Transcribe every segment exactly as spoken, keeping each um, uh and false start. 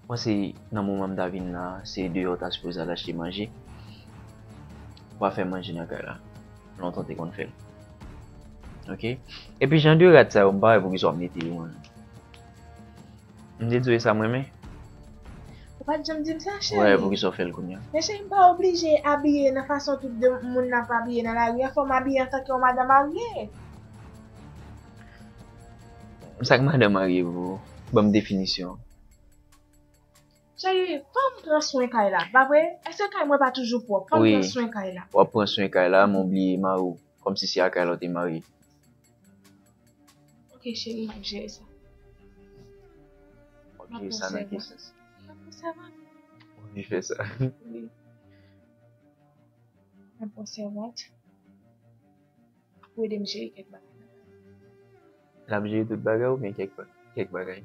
Mwen se nan moman m ta vin la, se deyò w ta sipoze al achte manje. Ou pa fè manje nan kay la. Lontan w te konn fè l. Ok? Epi jan de rad sa yo, m pa wè poukisa w ap mete yo, man. M te di w e sa m renmen. Ou pa t janm di m sa, cheri. Wè, poukisa w fè l kounye a? Men cheri, m pa oblije abiye nan fason tout de moun ap abiye nan lari a. Fò m abiye antanke yon madan marye. Sa k madan marye pou ou? Ban m definisyon. Cheri, fò m pran swen kay la, pa vre? Èske kay mwen pa toujou pwòp? Fò m pran swen kay la. W ap pran swen kay la, men w bliye mari w. Kòmsi se ak kay la w te marye. Ok, cheri, m ap jere sa. W ap jere sa nan ki sans? M ap pran sèvant. W anvi fè sa? Wi. M ap pran sèvant pou ede m jere kèk bagay. L ap jere tout bagay oubyen kèk, kèk bagay?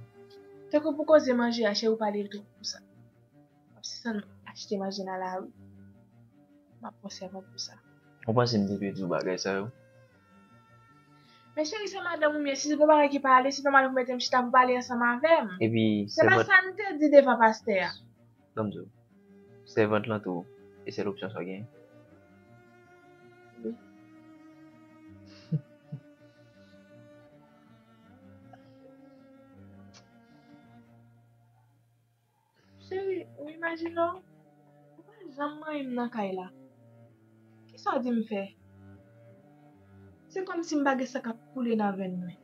Tankou pou koze manje a, cheri, ou pale l tou pou sa. M ap sispann achte manje nan lari. M ap pran sèvant pou sa. Ou panse m te dwe di w bagay sa yo? Men cheri, se madanm ou m ye. Si se gon bagay ki pa ale, se nòmal pou mete m chita pou pale ansanm avè m. Epi, se pa sa n te di devan pastè a. Ban m di w, sèvant lan tou, e sèl opsyon sa w genyen? Wi. Cheri, ou imajine w, ou pa janm manyen m nan kay la. Kisa w di m fè? Se kòmsi m pa gen san k ap koule nan venn mwen.